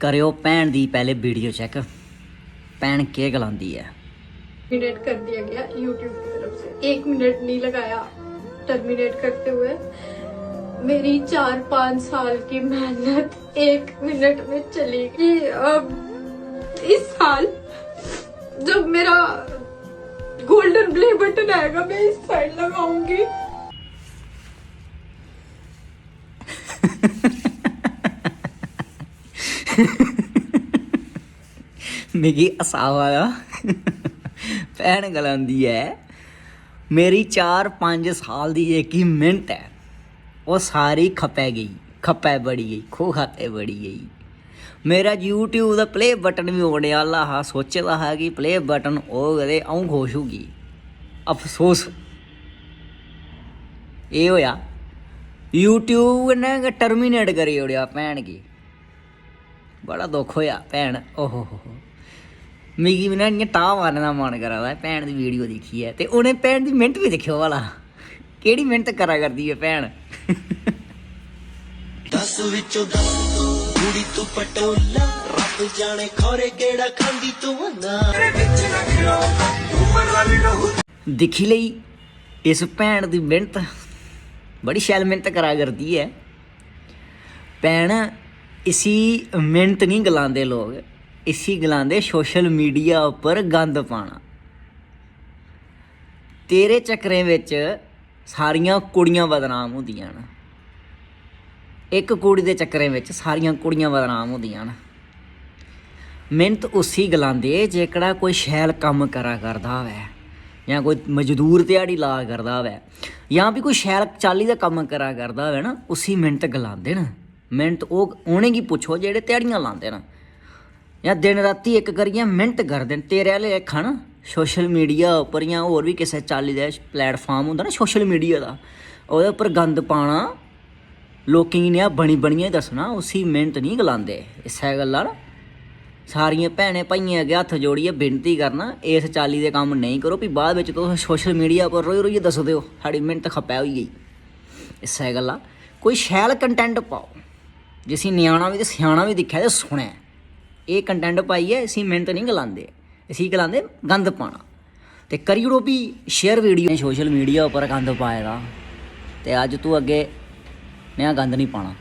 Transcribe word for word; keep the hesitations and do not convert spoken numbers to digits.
करेओ भैन दी पैह्ले वीडियो चैक, भैन केह् गलांदी ऐ। टर्मिनेट कर दिया गया यूट्यूब की तरफ से। एक मिनट नहीं लगाया टर्मिनेट करते हुए। मेरी चार पाँच साल की मेहनत एक मिनट में चली गई। अब इस साल जब मेरा गोल्डन प्ले बटन आएगा, मैं इस साइड लगाऊंगी। मिगी हसावा दा। भैन गलांदी ऐ, मेरी चार पंज साल दी जेह्की मेह्नत ऐ, ओह् सारी खप्पै गेई, खप्पै बड़ी गेई, खूह् खातै बड़ी गेई। मेरा यूट्यूब दा प्ले बटन बी औने आह्ला हा, सोचे दा हा कि प्ले बटन होग ते अ'ऊं खुश होगी। अफसोस एह् होएआ, यूट्यूब ने गै टर्मिनेट करी ओड़ेआ भैन गी। बड़ा दुख होएआ भैन, ओहो हो हो। मिगी बी ना इ'यां टाह् मारने दा मन करा दा ऐ भैन दी वीडियो दिक्खियै। ते उ'नें भैन दी मेह्नत बी दिक्खेओ भला, केह्ड़ी मेह्नत करा करदी ऐ भैन। दस विचों दस तू कुड़ी तू पटोला, रब जाने खौरे केड़ा खांदी तू ना। दिक्खी लेई इस भैन दी मेह्नत, बड़ी शैल मेह्नत करा करदी ऐ। भैन, इसी मेह्नत निं गलांदे लोक, इसी गलांदे सोशल मीडिया उप्पर गंद पाना। तेरे चक्करें बिच सारियां कुड़ियां बदनाम होंदियां न। इक कुड़ी दे चक्करें बिच सारियां कुड़ियां बदनाम होंदियां न। मेह्नत उसी गलांदे जेह्कड़ा कोई शैल कम्म करा करदा होऐ, जां कोई मजदूर ध्याड़ी ला करदा होऐ, जां फ्ही कोई शैल चाल्ली दा कम्म करा करदा होऐ ना, उसी मेह्नत गलांदे न। मेह्नत ओह्, उ'नेंगी पुच्छो जेह्ड़े ध्याड़ियां लांदे न, जां दिन रातीं इक करियै मेह्नत करदे न। तेरे आह्ले लेखा ना सोशल मीडिया उप्पर जां होर बी किसै चाल्ली दा प्लेटफार्म होंदा ना सोशल मीडिया दा, ओह्दे उप्पर गंद पाना, लोकें गी नेहा बनी बनियै दस्सना, उसी मेह्नत निं गलांदे। इस्सै गल्ला ना सारियें भैनें भाइयें अग्गें हत्थ जोड़ियै विनती करना, इस चाल्ली दे कम्म नेईं करो। फ्ही बाद बिच तुस सोशल मीडिया उप्पर रोई रोइयै दसदे ओ साढ़ी मेह्नत खप्पै होई गेई। इस्सै गल्ला कोई शैल कंटैंट पाओ, जिसी ञ्याणा बी ते स्याना बी दिक्खै ते सुनै। एह् कंटैंट पाइयै इसी मेह्नत निं गलांदे, इसी गलांदे गंद पाना। ते करी ओड़ो फ्ही शेयर वीडियो। सोशल मीडिया उप्पर गंद पाए दा, ते अज्ज तूं अग्गें नेहा गंद निं पाना।